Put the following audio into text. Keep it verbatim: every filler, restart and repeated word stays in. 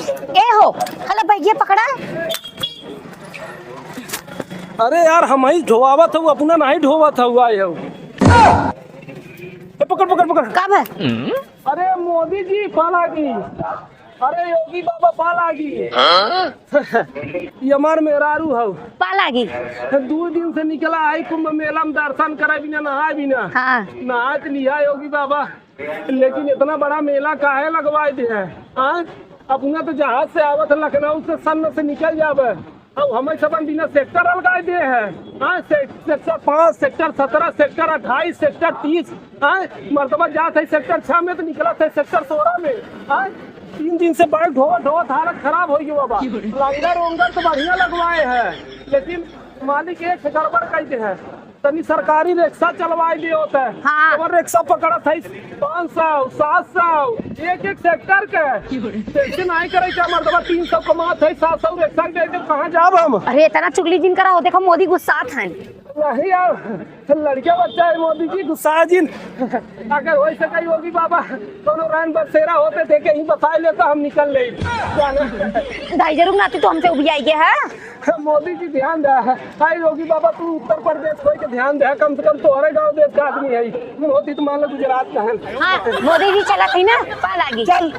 ए हो, हला बैगिया पकड़ा। अरे यार, हमहीं ढोवावत हऊ, अपना नाहीं ढोवत हऊ, आए हऊ। ए, पकड़, पकड़, पकड़। का बा? अरे मोदी जी, पालागी। अरे योगी बाबा, पालागी। ई हमार मेहरारू हऊ। पालागी। दू दिन से निकला है कुंभ मेला में दर्शन करे बिना, नहाए बिना। हाँ। नहाए तो लिया योगी बाबा, लेकिन इतना बड़ा मेला काहे लगवाए दे है? हाँ? अपना तो जहाज से आवत है, लखनऊ से सन से निकल जावे। अब हमें सबन बिना सेक्टर अलगाए दे है। हाँ, से-, सेक्टर पाँच, सेक्टर सत्रह, सेक्टर अट्ठाईस, सेक्टर तीस। हाँ, मर्दबा जात है सेक्टर छह में तो निकलत है सेक्टर सोरह में। हाँ, तीन दिन से बाइक ढोवत ढोवत हालत खराब होइ गई बाबा। लंगर उंगर तो बढ़िया लगवाए है, लेकिन मालिक एक गड़बड़ कइ दे है। तनी सरकारी रिक्शा चलवाए दे होता है। हाँ। और रिक्शा पकड़त है पाँच सौ, सात सौ, एक एक सेक्टर के। टैक्सी नाहीं करे क्या मर्दबा, तीन सौ कमात है, सात सौ रिक्शा के दे दे, कहाँ जाब हम? अरे इतना चुगली जिन करा हो, देखो मोदी गुस्सात हैं। नहीं यार, लड़के बच्चा है मोदी जी, गुस्सा जिन। अगर होइ सके योगी बाबा, कोनो रान बसेरा होते देखे ही बसाए लेता, हम निकल ले। दाई जरूर नाती तो हमसे उबियाई गया है। मोदी जी ध्यान दे, हाय योगी बाबा, तू उत्तर प्रदेश कोई के ध्यान दे, कम से कम तोहरे गाँव देश का आदमी है। मोदी तो मान लो गुजरात का है। हाँ, मोदी जी चला थी ना, पालागी। चल।